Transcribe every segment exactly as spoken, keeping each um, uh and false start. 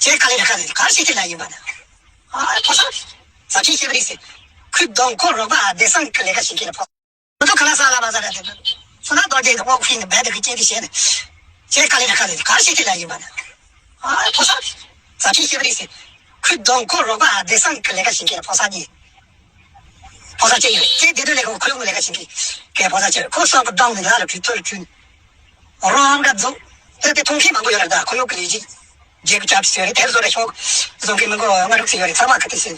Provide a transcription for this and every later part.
ཁྱེད་དཀའ་ལས་ར་ཁ་ལས་ག་རེ་བྱེད་ཀྱི་ལ་ཡིན་པ་ན། ཨ་ཕོ་གསར། ཟ་ཁྲིད་བྱེད་པ་རེད་ཟེར། ཁོས་གདོང་ཁོ་རོགས་པ་བདེ་སང་གི་ལས་ཀ་བྱེད་ཀྱི་རེད་ཕོ། མི་ཐུབ་ཁ་ལག་ཟ་ལ་མ་ཟ་ར་དེ། སོ་ན་རྡོ་རྗེ་གི་དབང་ཁུལ་ནི་རྦད་དེ་གི་སྐྱེས་དེ་བྱས་ནས། ཁྱེད་དཀའ་ལས་ར་ཁ་ལས་ག་རེ་བྱེད་ཀྱི་ལ་ཡིན་པ་ན། ཨ་ཕོ་གསར། ཟ་ཁྲིད་བྱེད་པ་རེད་ཟེར། ཁོས་གདོང་ཁོ་རོགས་པ་བདེ་སང་གི་ལས་ཀ་བྱེད་ཀྱི་རེད་ཕོ་གསར་གྱིས། ཕོ་གསར་ཅན་ཡོད། ཁྱེད་བདེ་སྡུག་ལས་ཁུངས་ཁོར་ཡུག་ལས་ཀ་བྱེད་མཁན་གྱི་ཕོ་གསར་ཅན་ཡོད། ཁོ་སོགས་ཀྱི་གདོང་ནས་ང་ལ་གྲོས་ཐོལ་བྱུང་། རང་ག་རྫོགས། དེ་དེ་མཐོང་མཁན་མང་པོ་ཡོད་རེད་ད། ཁོར་ཡུག་གི་ལས་གཞི་རྒྱལ་ཁབ་བྱ་བ་ཞིག་ཡོད་རེད། དེར་བཟོ་རེ་ཤོག་བཟོ་མཁན་མི་མགོ་ལྔ་དྲུག་ཙམ་ཡོད་རེད། ཚང་མ་ག་དུས་ཟིན་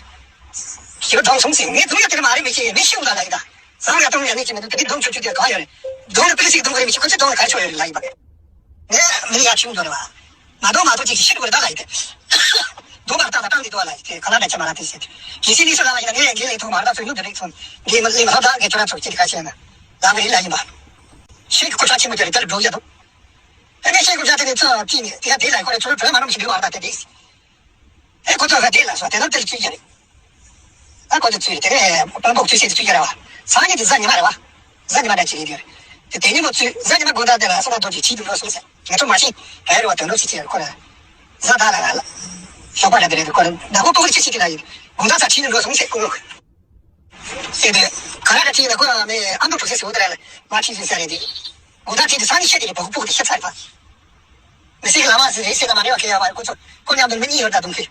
ཞེ་པོ་གདོང་སོང་ཟིན། ངས་གདོང་ཡོད་དེ་མ་རེད་མི་ཤེས། མི་ཤེས་འུ་ད་ལ་ཡིན་ད། བཟང་ང་གདོང་ཡོད་ནི་ཅི་མི་འདུག་དེ་གདོང་ཆུ་ཆུ་དེ་གང་ཡོད་རེད། གདོང་ལ་པི་ལི་སིག་གདོང་གི་རེད་མི་ཤེས། ཁོ་ཚོའི་གདོང་ལ་ག་རེ་ཆོག་ཡོད་རེད་ལ་ཡིན་པ། ངས་མི་ཡ་ཆུང་འགྲོ་རེད་བ། མ་གཏོགས་མ་གཏོགས་ཅིག་ཤི་དགོས་རེད་ད་ལ་ཡིན་ཏེ། གདོང་མར་བཏང་ད་བཏང་འདི་འདུག་བ་ལ་ཡིན་ཏེ་ག་ལ་འདྲ་ཆ་མ་ལ་དེ་ཟེར། གལ་སྲིད་ནི་སུ་ལ་བ་ཡིན་ན་ངས་ངས་ལས་ཐོག་མར་ད་ཚོད་ཡུག་དེ་ཚོ་འདི་མ་ལས་མ་ལ་ད་ངས་ཁྱོད་རང་ཚོ་ཅི་དེ་ག་བྱས་ན་ལ་མི་རིགས་ལ་ཡིན་པ། ཤེས་ཀྱི་གོ་ཆ་ཆེན་མོ་དེ་རེད། དེ་ལ་འགྲོ་ཡ་འདུག་ཨ་ནི་ཤེས་ཀྱི་གོ་ཆ་དེ་ནི་ཚོ་ཅི་ནི་དེ་ག་དེ་ལ་ཁོ་རེ་ཚོ་བོད་མ་རུམ་ཞིག་འདུག་བ་ད་དེ་དེ། ཨེ་ཁོ་ཚོ་ག་དེ་ལ་སོ་དེ་ལ་དེ་ལ་ཅི་ཡ་རེད། ཨ་ཁོ་ཚོ་ཚུད་དེ་ནས་སྤང་ཕོག་ཚུད་སྲིད་དུ་ཚུད་ཀྱི་རེད་བ། སང་ཉིན་དེ་གཟའ་ཉི་མ་རེད་བ། གཟའ་ཉི་མ་འདྲ་ཅིག་རེད་དེ། དེ་ཉིན་མོ་ཚུད་གཟའ་ཉི་མ་དགོང་དག་དེ་ལ་སོ་ན་རྡོ་རྗེ་ཁྲིད་དུ་འགྲོ་སོང་ཟེར། ང་ཚོ་མ་ཤེས་ག་རེད་བ། དོན་དུ་ཚིག་ཅིག་ཁོ་ལ་གཟའ་ཟླ་ལ་ལ་ཞོགས་པ་རེད་དེ་རེད། ཁོ་ལ་ཟླ་གོ་པོ་ཚིག་ཅིག་ལ་ཡིན། དགོང་དག་ས་ཁྲིད་དུ་འགྲོ་སོང་ཟེར་ཁོ་ལ། ཟེར་དུས་ག་རེ་ཁྲིད་ན་ཁོ་ལ་མེ་ཨ་མདོ་གྲོགས་སེ་ཟེར་བ་དེ་རེད་ལ་མ་ཁྲིད་ཟིན་ས་རེད་དེ། དགོང་དག་ཁྲིད་དུ་སང་ཉིན་ཤེས་དེ་རེད། བ་གོ་པོ་དེ་ཤེས་ཚར་བ། མི་སེར་གྱི་ལམ་ཟིན་རེད་ཟེར་ན་མ་རེད་བ། ཁེ་ཡ་བ་ཁོ་ཚོ་ཁོ་མཉམ་དུ་མི་གཉིས་ཡོད་ད་དུང་ཁེ།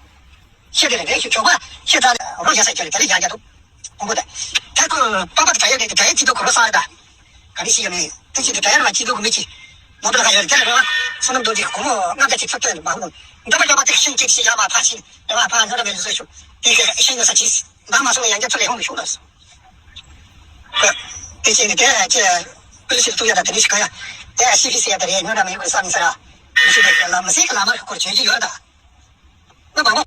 ཤེས་དེ་རེད་རེད་ཤེས་ཆོག་པ་ཤེས་ད་རོ་བཞག་ས་ཁྱེར་དེ་ལས་ཡག་ཡག་འདུག་ཁོང་ཁོ་དེ། ད་ཁོ་པ་པ་དེ་གྲྭ་ཡོད་རེད། དེ་གྲྭ་ཡོད་སྐྱིད་སྡུག་ཁོ་རོ་ས་རེད་ད། ག་རེ་ཤེས་ཡོད་མེད། དེ་ཅི་དེ་གྲྭ་ཡོད་མ་སྐྱིད་སྡུག་གི་མི་གཅིག་ནོར་བུ་ལ་ག་ཡོད་རེད། དེ་ལ་རེད་བ། བསོད་ནམས་རྡོ་རྗེ་སྒོར་མོ་ལྔ་བརྒྱ་ཅིག་ཚུར་སྟོན་མ་ཧུ་འདི་པ་ཡོད་པ་དེ་ཤིང་གཅིག་ཤིང་ཡ་མ་ཕ་ཤིང་ཡ་མ་ཕ་ཡོད་ར་མེད་ལུས་བཟོས་ཤོག་དེ་ག་ཤིང་ཡོད་ས་ཅིས་འདང་མ་སོང་ན་ཡང་བསྐྱར་ཚུར་ལས་ཧོང་དུ་ཤོག་ལ། དེ་བྱས་ནས་དེ་ཅི་པོ་ལི་སི་ལ་གཏུག་ཡ་དང་དེ་འདྲ་ཞིག་ག་ཡ། དེ་ཨ་སི་ཕི་སི་ཡ་དང་རེད། ཉོ་ར་མི་ཡོད་ས་མི་ས་ར། མི་ཤེས་པའི་ལ་མི་སེར་གྱི་ལམ་ཁ་སྐོར་བྱེད་ཀྱི་ཡོད་ད། མི་མང་པོ།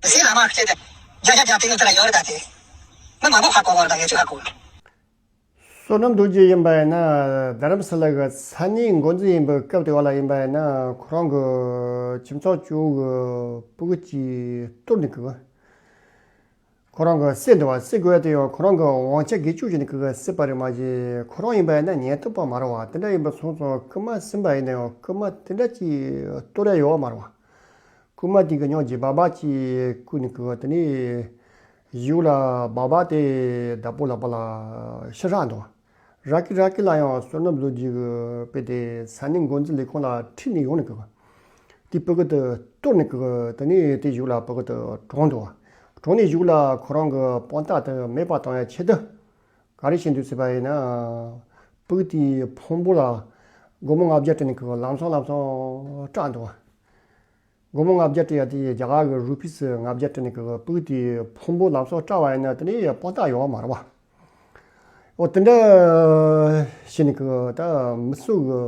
མི་སེར་ལམ་ཁ་བྱས་ཏེ་རྒྱ་རྒྱ་རྒྱ་དེ་ནི་དེ་ལ་ཡོད་རེད་ད་དེ། མི་མང་པོ་ཧ་གོ་བ་རེད་ད། ངས་ཚོད་ཧ་གོ་བ། བསོད་ནམས་རྡོ་རྗེ་ཡིན་པ་ཡིན་ན་རྡ་རམ་ས་ལ་གི་ས་གནས་འགོ་འཛིན་ཡིན་པའི་སྐབས་དེ་བ་ལ་ཡིན་པ་ཡིན་ན་ཁོ་རང་གི་ཁྱིམ་ཚང་གཅིག་གི་སྤུ་གུ་གཅིག་གཏོར་ནས་གི། ཁོ་རང་གི་བསད་འདུག་བ། བསད་དགོས་ཡ་དེ་ཡང་ཁོ་རང་གི་དབང་ཆ་སྒེར་གཅོད་བྱས་ནས་གི་བསད་པ་རེད་མ་གཞི་ཁོ་རང་ཡིན་པ་ཡིན་ན་ཉེན་རྟོག་པ་མ་རེད་བ། དེ་འདྲ་ཡིན་པ་སོང་ཙང་རྐུན་མ་ཟིན་པ་ཡིན་ན་ཡང་རྐུན་མ་དེ་འདྲ་ཅིག་གཏོར་ཡ་ཡོད་བ་མ་རེད་བ། རྐུན་མ་དེ་གི་ཉོན་གྱི་སྦག་སྦག་ཅིག་བརྐུས་ནས་གི་དེ་ནས་གཞུག་ལ་སྦག་སྦག་དེ་བདག་པོ་ལག་པ་ལ་ཤི་རག་འདུག་བ། རག་གི་རག་གི་ལ་ཡང་བསོད་ནམས་རྡོ་རྗེ་གི་དཔེ་དེ་ས་གནས་འགོ་འཛིན་ལས་ཁུངས་ལ་ཁྲིད་ནས་ཡོང་ནས་གི། དེ་སྤུ་གུ་དེ་གཏོར་ནས་གི་དེ་ནས་དེ་གཞུག་ལ་སྤུ་གུ་དེ་གྲོངས་འདུག་བ། གྲོངས་ནས་གཞུག་ལ་ཁོ་རང་གི་དཔང་རྟགས་དེ་མེད་པ་བཏང་ཡ་ཆེད་དུ་ག་རེ་བྱེད་འདུག་ཟེར་བ་ཡིན་ན། སྤུ་གུ་དེའི་ཕུང་པོ་ལ་སྒོར་མོ་ལྔ་བརྒྱ་སྤྲད་ནས་གི་ལམ་སང་ལམ་སང་སྐྲག་འདུག་བ། སྒོར་མོ་ལྔ་བརྒྱ་སྤྲད་ཡ་དེ་རྒྱ་གར་གི་རུ་པི་སི་ལྔ་བརྒྱ་སྤྲད་ནས་གི་སྤུ་གུ་དེའི་ཕུང་པོ་ལམ་སང་སྐྲག་བ་ཡིན་ན་དེ་ནས་དཔང་རྟགས་ཡོད་བ་མ་རེད་བ། འོ་དེ་འདྲ་བྱས་ནས་གི་ད་མི་སུ་གི་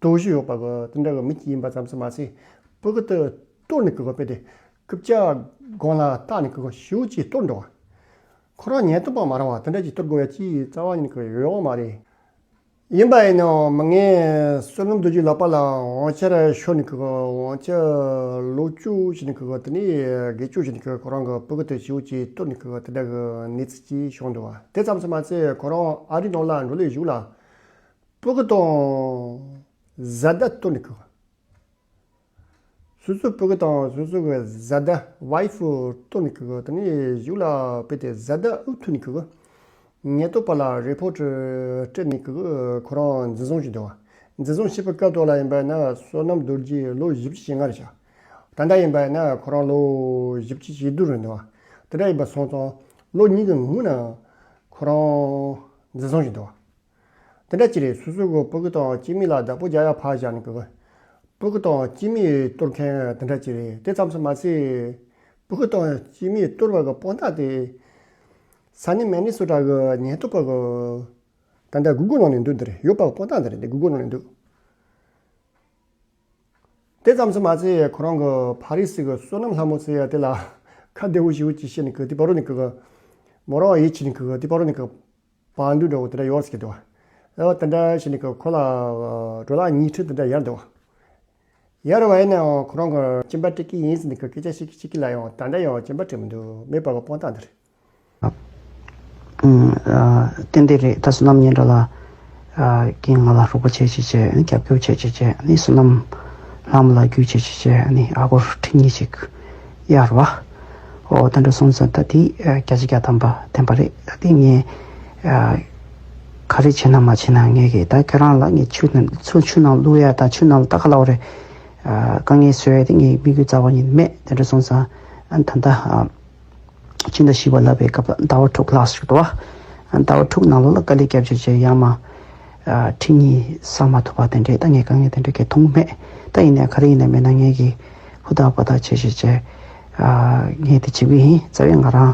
དོ་ཞུ་ཡོད་པ་གི་དེ་འདྲ་གི་མི་གཅིག་ཡིན་པ་ཙམ་ཟིན་མ་ཟད་སྤུ་གུ་དེ་གཏོར་ནས་གི་དཔེ་དེ་རྐུབ་བཀྱག་སྒང་ལ་བཏགས་ནས་གི་ཞེ་པོ་ཅིག་གཏོར་འདུག་བ། ཁོ་རང་ཉེན་རྟོག་པ་མ་རེད་བ། དེ་འདྲ་ཅིག་གཏོར་དགོས་ཡ་ཅིག་རྩ་བ་ཉིད་ནས་གི་ཡོད་མ་རེད། ཡིན་པ་ཡིན་ནའང་མི་ངན་བསོད་ནམས་རྡོ་རྗེ་ལག་པ་ལ་དབང་ཆ་ར་ཤོར་ནས་གི་དབང་ཆ་ལོག་སྤྱོད་བྱས་ནས་གི་དེ་ནས་སྒེར་གཅོད་བྱས་ནས་གི་ཁོ་རང་གི་སྤུ་གུ་དེ་ཞེ་པོ་ཅིག་གཏོར་ནས་གི་དེ་འདྲ་གི་གནས་ཚུལ་ཅིག་བྱུང་འདུག་བ། དེ་ཙམ་ཟིན་མ་ཟད་ཁོ་རང་ཨ་རིའི་ནང་ལ་འགྲོ་ལས་གཞུག་ལ་སྤུ་གུ་དང་བཟའ་ཟླ་གཏོར་ནས་གི། སོ་སོའི་སྤུ་གུ་དང་སོ་སོ་གི་བཟའ་ཟླ་ཝའི་ཕུ་གཏོར་ནས་གི་དེ་ནས་གཞུག་ལ་དཔེ་དེ་བཟའ་ཟླ་ཨུ་ཐུག་ནས་གི་ཉེན་རྟོག་པ་ལ་རི་པོ་ཊི་སྤྲད་ནས་གི་ཁོ་རང་འཛིན་བཟུང་བྱས་འདུག་བ། འཛིན་བཟུང་བྱས་པའི་སྐབས་དེ་ལ་ཡིན་པ་ན་བསོད་ནམས་རྡོ་རྗེ་ལོ་བཞི་བཅུ་ཞེ་ལྔ་རེད་ཤག་ད་ལྟ་ཡིན་པ་ན་ཁོ་རང་ལོ་བཞི་བཅུ་ཞེ་དྲུག་རེད་འདུག་བ། དེ་འདྲ་ཡིན་པ་སོང་ཙང་ལོ་གཉིས་ཀྱི་སྔོན་ན་ཁོ་རང་འཛིན་བཟུང་བྱས་འདུག་བ། དེ་འདྲ་ཅིག་རེད། སོ་སོ་གི་སྤུ་གུ་དང་སྐྱེ་དམན་ལ་བདག་པོ་རྒྱག་ཡ་ཕར་བཞག་ནས་གི་སྤུ་གུ་དང་སྐྱེ་དམན་གཏོར་མཁན་དེ་འདྲ་ཅིག་རེད། དེ་ཙམ་ཟིན་མ་ཟད་སྤུ་གུ་དང་སྐྱེ་དམན་གཏོར་བ་གི་དཔང་རྟགས་དེ་ས་གནས་མི་ནི་སོ་ཊ་གི་ཉེན་རྟོག་པ་གི་ད་ལྟ་གུ་གུལ་ནང་ནས་འདུག་འདི་རེད། ཡོད་པ་གི་དཔང་རྟགས་འདི་རེད། འདི་གུ་གུལ་ནང་ནས་འདུག་དེ་ཙམ་ཟིན་མ་ཟད་ཁོ་རང་གི་ཕ་རི་སི་གི་བསོད་ནམས་ལྷ་མོ་ཟེར་ཡ་དེ་ལ་ཁ་བདེ་བོ་ཞེ་པོ་ཅིག་བཤད་ནས་གི་དེ་བར་དུ་ནས་གི་མོ་རང་ཡིད་ཆེས་ནས་གི་དེ་བར་དུ་ནས་གི་བར་འདུག་འདྲ་བོ་དེ་འདྲ་ཡོད་ཟེར་གི་འདུག་བ། ཨ་དེ་འདྲ་བྱས་ནས་གི་ཁོ་ལ་ཌོ་ལར་ཉིས་ཁྲི་དེ་འདྲ་ཡར་འདུག་བ། ཡར་བ་ཡིན་ནའང་ཁོ་རང་གི་སྐྱིན་པ་སྤྲད་ཀྱི་ཡིན་ཟེར་ནས་གི་སྐད་ཆ་བཤད་ཀྱི་བཤད་ཀྱི་ལ་ཡང་ད་ལྟ་ཡང་སྐྱིན་པ་སྤྲད་མི་འདུག་མེད་པ་གི་དཔང་རྟགས་འདི་རེད། ཨ་ཏན་ཏན་རེད། ད་བསོད་ནམས་སྙན་གྲགས་ལགས་ཀྱིས་ང་ལ་རོགས་པ་བྱེད་ཅེས་བྱས། རྒྱབ་སྐྱོར་བྱེད་ཅེས་བྱས། ཨ་ནི་བསོད་ནམས་ལྷ་མོ་ལ་རྒྱུས་བྱེད་ཅེས་བྱས། ཨ་ནི་ཨ་སྒོར་ཁྲི་གཉིས་ཤིག་ ཡར་བ། ཨོ་ད་འདྲ་སོང་ཙང་ད་དེ་བརྒྱ་ཆ་བརྒྱ་ཐམ་པ་བདེན་པ་རེད། ད་དེ་ངས་ག་རེ་བྱེད་ན་མ་བྱེད་ན་ངས་གི་ད་ཁྱེད་རང་ལ་ངས་ཆུ་ནང་ཆུ་ཆུ་ནང་བླུག་ཡ་ད་ཆུ་ནང་ལ་ད་ག་ལབ་རེད། དཀའ་ངལ་བཟོ་ཡ་དེ་ངས་དམིགས་ཡུལ་རྩ་བ་ཉིད་མེད། དེ་འདྲ་སོང་ཙང་ཨ་ད་ལྟ་ཕྱི་ཟླ་བཞི་པ་ལབ་པའི་སྐབས་ལ་ཟླ་བ་དྲུག་ལྷག་ཞིག་འདུག་བ། ཟླ་བ་དྲུག་ནང་ལོགས་ལ་དཀའ་ལས་བརྒྱབ་བྱས་བྱས་ཡང་མ་ཁྲི་གཉིས་བསགས་མ་ཐུབ་པ་དེ་འདྲས་ད་ངས་དཀའ་ངལ་དེ་འདྲས་གས་མཐོང་མེད། ད་ཡིན་ནའི་ག་རེ་ཡིན་ནའི་མེད་ན་ངས་གི་ཧུར་ཐག་འབད་ཐག་བྱས་བྱས་བྱས་ངས་དེ་བྱེད་ཀྱི་ཡིན། རྩ་བའི་ང་རང་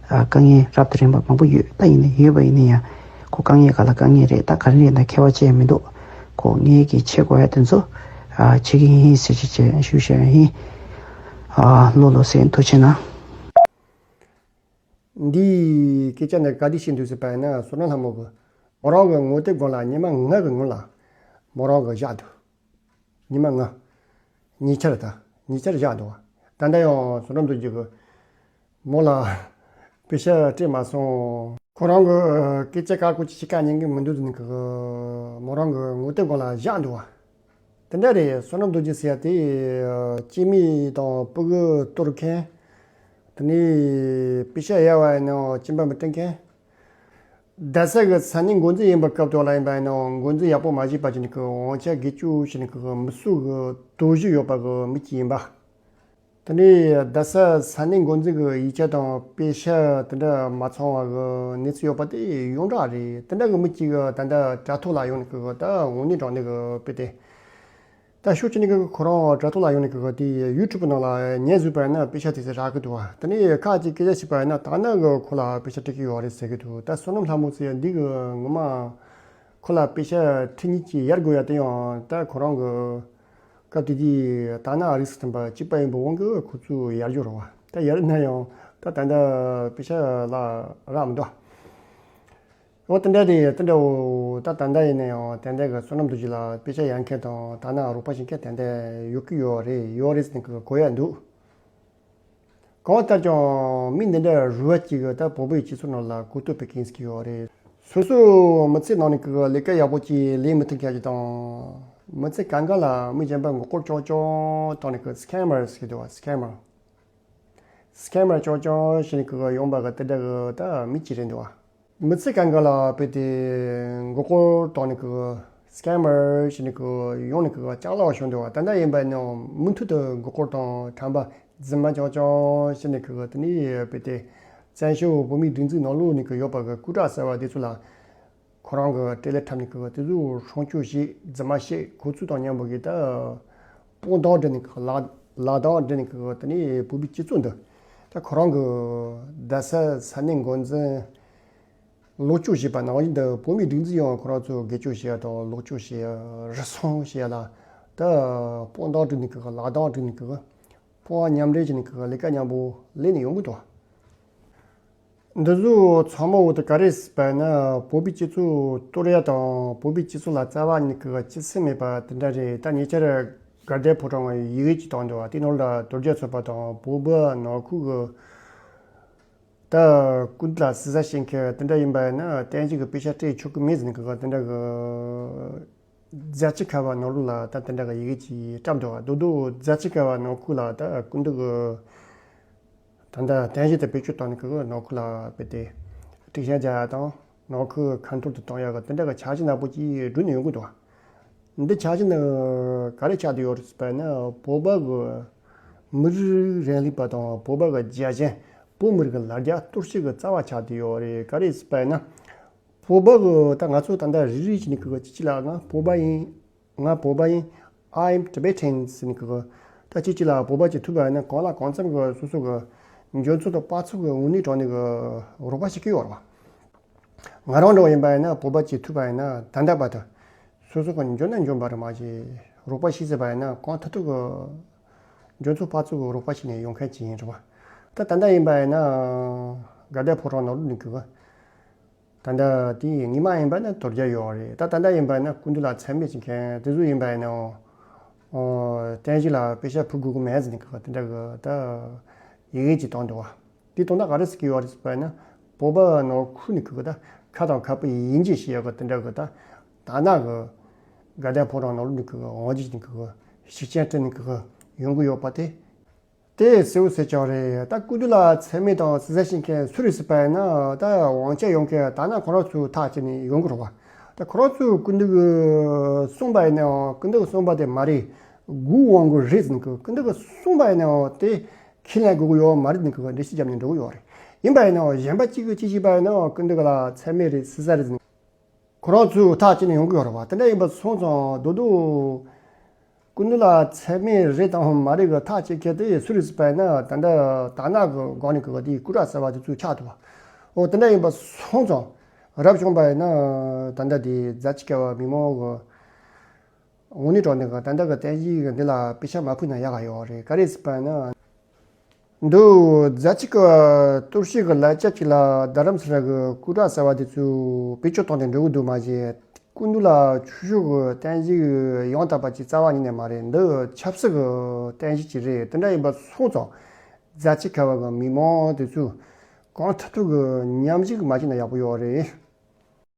དཀའ་ངལ་རབ་དང་རིམ་པ་མང་པོ་ཡོད། ད་ཡིན་ནའི་ཡོད་པ་ཡིན་ན་ཡང་ཁོ་དཀའ་ངལ་ག་ལ་དཀའ་ངལ་རེད། ད་ག་རེ་རེད་ན་ཁྱད་པར་ཅི་ཡང་མི་འདུག་ཁོ་ངས་གི་བྱེད་དགོས་ཡ་དེ་ཚོ་བྱེད་ཀྱི་ཡིན་ཟེར་བྱས་བྱས་ཞུ་བྱས་ཡིན། ལོ་ལོ་ཟེར་ཐུགས་ཆེ་གནང་། འདིའི་སྐད་ཆ་འདི་ག་དུས་བཤད་འདུག་ཟེར་བ་ཡིན་ན་བསོད་ནམས་ལྷ་མོ་གི་མོ་རང་གི་ངོ་དེབ་སྒང་ལ་ཉི་མ་ལྔ་གི་སྔོན་ལ་མོ་རང་གི་བཞག་འདུག་ཉི་མ་ལྔ། ཉེ་ཆར་ད་ཉེ་ཆར་བཞག་འདུག་ད་ལྟ་ཡང་བསོད་ནམས་རྡོ་རྗེ་གི་མོ་ལ་པེ་ཤ་སྤྲད་མ་སོང་། ཁོ་རང་གི་སྐད་ཆ་ཁ་ཁོ་ཅི་ཞིག་བཀག་ཉན་གི་མི་འདུག་ཟེར་ནས་གི་མོ་རང་གི་ངོ་དེབ་སྒང་ལ་བཞག་འདུག་དེ་འདྲ་རེད། བསོད་ནམས་རྡོ་རྗེ་ཟེར་ཡ་དེ་སྐྱེས་དམན་དང་ཕྲུ་གུ་གཏོར་མཁན། དེ་ནས་པེ་ཤ་གཡར་བ་ཡིན་ནའང་སྐྱིན་པ་མི་སྤྲད་མཁན། རྡ་ས་གི་ས་གནས་འགོ་འཛིན་ཡིན་པའི་སྐབས་དུས་ལ་ཡིན་པ་ཡིན་ནའང་འགོ་འཛིན་ཡག་པོ་མ་བྱས་པ་ཅིག་ནི་གི་དབང་ཆ་སྒེར་གཅོད་བྱས་ནས་གི་མི་གསོད་གི་དོགས་གཞི་ཡོད་པ་གི་མི་གཅིག་ཡིན་པ། དེ་ནས་རྡ་ས་ས་གནས་འགོ་འཛིན་གི་ཡིག་ཆ་དང་པེ་ཤ་དེ་འདྲ་མ་ཚང་བ་གི་གནས་ཚུལ་ཡོད་པ་དེ་ཡོངས་གྲགས་རེད། དེ་འདྲ་གི་མི་གཅིག་གི་ད་ལྟ་དྲ་ཐོག་ལ་ཡོང་ནས་གི་ད་དངོས་གནས་དྲང་གནས་གི་དཔེ་དེ། ད་ཤུགས་ཆེ་ནི་གི་ཁོ་རང་དྲ་ཐོག་ལ་ཡོང་ནས་གི་དེ་ཡུ་ཊུབ་ནང་ལ་ཉན་བཟོས་པ་ཡིན་ན་པེ་ཤ་དེ་ཚོ་རག་གི་འདུག་བ། དེ་ནས་ཁ་ཅིག་སྐད་ཆ་བཤད་པ་ཡིན་ན་ད་ནང་གི་ཁོ་ལ་པེ་ཤ་སྤྲད་ཀྱི་ཡོད་རེད་ཟེར་གི་འདུག་ད་བསོད་ནམས་ལྷ་མོ་ཟེར་ཡ་འདི་གི་ངོ་མ་ཁོ་ལ་པེ་ཤ་ཁྲི་གཉིས་ཀྱི་ཡར་དགོས་ཡ་དེ་ཡང་ད་ཁོ་རང་གི་སྐབས་དེ་དུས་ད་ནང་རིགས་སུ་མཐུན་པ་གཅིག་པ་ཡིན་པའི་དབང་གིས་ཁོ་ཚོས་ཡར་རྒྱུ་རེད་བ། ད་ཡར་ན་ཡང་ད་ད་ལྟ་པེ་ཤ་ལ་རག་མི་འདུག་འོ་དེ་འདྲ་དེ་དེ་འདྲ་འོ་ད་ད་ལྟ་ཡིན་ན་ཡང་དེ་འདྲ་གི་བསོད་ནམས་རྡོ་རྗེ་ལ་པེ་ཤ་གཡར་མཁན་དང་ད་ནང་རོགས་པ་བྱེད་མཁན་དེ་འདྲ་ཡོད་ཀྱི་ཡོད་རེད། ཡོད་རེད་ཟེར་ནས་གི་གོ་ཡ་འདུག་གང་ལྟར་ཀྱང་མི་འདི་འདྲ་རུལ་བ་གཅིག་གི་ད་བོད་པའི་སྤྱི་ཚོགས་ནང་ལ་གོ་ཐོས་པའི་གིན་ཟེར་གི་ཡོད་རེད། སོ་སོ་མི་ཚེ་ནང་ནས་གི་ལས་ཀ་ཡག་པོ་ཅིག་ལས་མི་ཐུབ་མཁན་ཅིག་དང་མི་ཚེ་གང་ག་ལ་མི་གཞན་པ་མགོ་སྐོར་ཅོག་ཅོག་བཏང་ནས་གི་སི་ཀེ་མར་ཟེར་གི་འདུག་བ། སི་ཀེ་མར། སི་ཀེ་མར་ཅོག་ཅོག་བྱས་ནས་གི་ཡོང་པ་གི་དེ་འདྲ་གི་ད་མི་གཅིག་རེད་འདུག་བ། མི་ཚེ་གང་ག་ལ་དཔེ་དེ་མགོ་སྐོར་བཏང་ནས་གི་སི་ཀེ་མར་བྱས་ནས་གི་ཡོང་ནས་གི་ཅ་ལག་བྱུང་འདུག་བ། ད་ལྟ་ཡིན་པ་ནི་མུ་མཐུད་དུ་མགོ་སྐོར་དང་ཁྲམ་པ་རྫུན་མ་རྐྱང་རྐྱང་བྱས་ནས་གི་དེ་ནས་དཔེ་དེ་བཙན་བྱོལ་བོད་མིའི་སྒྲིག་འཛུགས་ནང་ལོགས་ནས་གི་ཡོད་པ་གི་སྐུ་དྲག་ཟེར་བ་དེ་ཚོ་ལ་ཁོ་རང་གི་སྤྲེལ་ལད་འཁྲབ་ནས་གི་དེ་ཚོ་སྲུང་སྐྱོབ་བྱེད་རྫུན་མ་བཤད། ཁོ་ཚོ་དང་མཉམ་པོ་གི་ད་དཔུང་གདང་སྒྲིལ་ནས་གི་ལག་ལག་གདང་སྒྲིལ་ནས་གི་དེ་ནས་བོད་མིའི་སྤྱི་ཚོགས་འདི་ད་ཁོ་རང་གི་རྡ་ས་ས་གནས་འགོ་འཛིན། ལོག་སྤྱོད་བྱས་པ་ནང་བཞིན་དུ་བོད་མིའི་སྒྲིག་འཛུགས་ཡང་ཁོ་རང་ཚོ་སྒེར་གཅོད་བྱས་ཡ་དང་ལོག་སྤྱོད་བྱས་ཡ་རུལ་སུངས་བྱས་ཡ་ལ་ད་དཔུང་གདང་སྒྲིལ་ནས་གི་ལག་གདང་སྒྲིལ་ནས་གི་དཔུང་པ་མཉམ་འབྲེལ་བྱས་ནས་གི་ལས་ཀ་མཉམ་པོ་ལས་ནས་ཡོང་གི་འདུག་འདི་ཚོ་ཚང་མ་འོ་དེ་ག་རེད་ཟེར་བ་ན་བོད་པའི་སྤྱི་ཚོགས་གཏོར་ཡ་དང་བོད་པའི་སྤྱི་ཚོགས་ལ་རྩ་བ་ནས་གི་སྤྱི་སེམས་མེད་པ་དེ་འདྲ་རེད། ད་ཉེ་ཆར་དགའ་ལྡན་ཕོ་བྲང་ཡི་གེ་ཅིག་བཏང་འདུག་བ། དེ་ནང་ལ་དོལ་རྒྱལ་ཚོགས་པ་དང་བོད་པ་ནང་ཁུལ་གི་ད་སྐུ་མདུན་ལ་ཟུར་ཟ་བྱེད་མཁན་དེ་འདྲ་ཡིན་པ་ཡིན་ན་བསྟན་བཅོས་ཀྱི་དཔེ་ཆ་སྤྲད་ཆོག་གི་མེད་ཟེར་ནས་གི་དེ་འདྲ་གི་རྫ་ཆུ་ཁ་བ་ནང་ལོགས་ལ་ད་དེ་འདྲ་གི་ཡི་གེ་ཅིག་བཀྲམ་འདུག་བ། རྡོག་རྡོག་རྫ་ཆུ་ཁ་བ་ནང་ཁུལ་ལ་ད་སྐུ་མདུན་གི་ད་ལྟ་བསྟན་བཅོས་དེ་བེད་སྤྱོད་བཏང་ནས་གི་ནང་ཁུལ་ལ་དཔེ་དེ་སྒྲིག་ཆས་རྒྱག་ཡ་དང་ནང་ཁུལ་ཁ་འཐོར་དུ་གཏོང་ཡ་གི་དེ་འདྲ་གི་འཆར་གཞི་ནག་པོ་ཅིག་བསྒྲུབས་ནས་ཡོང་གི་འདུག་བ། འདི་ཆ་ཤས་ནི་ག་རེ་ཆགས་བསྡད་ཡོད་རེད་ཟེར་བ་ན་བོད་པ་གི་མི་རིགས་རིང་ལུགས་པ་དང་བོད་པ་གི་རྒྱལ་ཞེན། བོད་མི་རིགས་ལ་རྒྱ་གཏོར་བཤིག་གི་རྩ་བ་ཆགས་བསྡད་ཡོད་རེད། ག་རེ་ཟེར་བ་ན་བོད་པ་གི་ད་ང་ཚོ་ད་ལྟ་རེ་རེ་བྱས་ནས་གི་ཅི་ཅི་ལ་ང་བོད་པ་ཡིན། ང་བོད་པ་ཡིན། I am Tibetan ཟེར་ནས་གི་ད་ཅི་ཅི་ལ་བོད་པ་ཅིག་ཐུག་པ་ཡིན་ན་གང་ལ་གང་འཚམ་གི་སོ་སོ་གི་འཇོན་ཚོད་དང་དཔའ་ཚོད་གི་དངོས་གནས་དྲང་གནས་གི་རོགས་པ་བྱེད་ཀྱི་ཡོད་རེད་བ། ང་རང་འདྲ་བོ་ཡིན་པ་ཡིན་ན་བོད་པ་ཅིག་ཐུག་པ་ཡིན་ན་ད་ལྟ་བར་དུ་སོ་སོ་གི་འཇོན་ན་འཇོན་པ་རེད་མ་གཞི་རོགས་པ་བྱེད་ཟེར་བ་ཡིན་ན་གང་ཐུབ་ཐུབ་གི་འཇོན་ཚོད་དཔའ་ཚོད་གི་རོགས་པ་བྱེད་ནས་ཡོང་མཁན་ཅིག་ཡིན་རེད་བ། ད་ད་ལྟ་ཡིན་པ་ཡིན་ན་དགའ་ལྡན་ཕོ་བྲང་ནང་ལོགས་ནས་གི་ད་ལྟ་དེ་ངེས་མ་ཡིན་པ་ན་དོལ་རྒྱལ་ཡོད་རེད། ད་ད་ལྟ་ཡིན་པ་ན་སྐུ་མདུན་ལ་མཚན་སྨད་བྱེད་མཁན་དེ་ཚོ་ཡིན་པ་ཡིན་ན་ཨོ་བསྟན་བཅོས་ལ་དཔེ་ཆ་ཕུལ་དགོས་ཀྱི་མེད་ཟེར་ནས་གི་དེ་འདྲ་གི་ད་ཡི་གེ་ཅིག་བཏང་འདུག་བ། དེ་དོན་དག་ག་རེ་ཟེར་གྱི་ཡོད་རེད་ཟེར་བ་ན་བོད་པ་ནང་ཁུལ་ནས་གི་ད་ཁ་དང་ཁ་སྤུ་ཡིན་གཅིག་བྱེད་ཡག་གི་དེ་འདྲ་གི་ད་ད་ནང་གི་དགའ་ལྡན་ཕོ་བྲང་ནང་ལོགས་ནས་གི་དབང་སྒྱུར་ནས་གི་ཤུགས་རྐྱེན་སྤྲད་ནས་གི་ཡོང་གི་ཡོད་པ་དེ། དེ་གསལ་བོ་གསལ་ཀྱང་རེད། ད་སྐུ་མདུན་ལ་མཚན་སྨད་དང་ཟུར་ཟ་བྱེད་མཁན་སུ་རེད་ཟེར་བ་ཡིན་ན། ད་དབང་ཆ་ཡོད་མཁན་ད་ནང་ཁོ་རང་ཚོའི་ཐག་བཅད་ནས་ཡོང་གི་རེད་བ། ད་ཁོ་རང་ཚོས་སྐུ་མདུན་གྱིས་གསུངས་པ་ཡིན་ནའང་སྐུ་མདུན་གྱིས་གསུངས་པ་དེ་མ་རེད། སྒོས་དབང་དགོས་རེད་ཟེར་གི། སྐུ་མདུན་གྱིས་གསུངས་པ་ཡིན་ནའང་དེ་ཁས་ལེན་དགོས་ཀྱི་ཡོད་མ་རེད་ཟེར་གི་འགྲེལ་བཤད་བརྒྱབ་ནས་འགྲོ་གི་ཡོད་རེད། ཡིན་པ་ཡིན་ནའང་གཞན་པ་གཅིག་གིས་གཅིག་བྱས་པ་ཡིན་ནའང་སྐུ་མདུན་གྱི་ལ་མཚན་སྨད་རེད་ཟུར་ཟ་རེད་ཟེར་ནས། ཁོ་རང་ཚོས་ཐག་བཅད་ནས་ཡོང་གི་ཡོད་རེད་བ། དེ་འདྲ་ཡིན་པ་སོང་ཙང་རྡོག་རྡོག་སྐུ་མདུན་ལ་མཚན་སྨད་རེད་དང་མ་རེད་གི་ཐག་བཅད་མཁན་དེ་སུ་རེད་ཟེར་བ་ཡིན་ན། ད་ལྟ་དར་ནག་གི་སྒང་ནས་གི་དེ་སྐུ་དྲག་ཟེར་བ་དེ་ཚོ་ཆགས་འདུག་བ། འོ་དེ་འདྲ་ཡིན་པ་སོང་ཙང་རབ་བྱུང་པ་ཡིན་ན། ད་ལྟ་དེ་རྫ་ཆུ་ཁ་བ་མི་མང་གི་དངོས་གནས་དྲང་གནས་གི་ད་ལྟ་གི་བསྟན་བཤིག་གི་འདི་ལ་དཔེ་ཆ་མ་ཕུལ་ན་ཡག་ག་ཡོད་རེད། ག་རེ་ཟེར་བ་ཡིན་ན། འདི་རྫ་ཆུ་ཁ་བ་གཏོར་བཤིག་གི་ལས་རྒྱུ་ཅིག་ལ་རྡ་རམ་ས་ལ་གི་སྐུ་དྲག་ཟེར་བ་དེ་ཚོས་བེད་སྤྱོད་བཏང་སྟེ་འགྲོ་གི་འདུག་མ་གཞི། སྐུ་མདུན་ལ་ཆོས་ཕྱོགས་ཀྱི་བསྟན་བཤིག་ཡང་དག་པ་ཅིག་རྩ་བ་ཉིད་ནས་མ་རེད། འདི་ཆབ་སྲིད་ཀྱི་བསྟན་བཤིག་ཅིག་རེད། དེ་འདྲ་ཡིན་པ་སོང་ཙང་རྫ་ཆུ་ཁ་བ་གི་མི་མང་དེ་ཚོས་གང་ཐུབ་ཐུབ་ཀྱི་མཉམ་ཞུགས་མ་བྱས་ན་ཡག་པོ་ཡོད་རེད།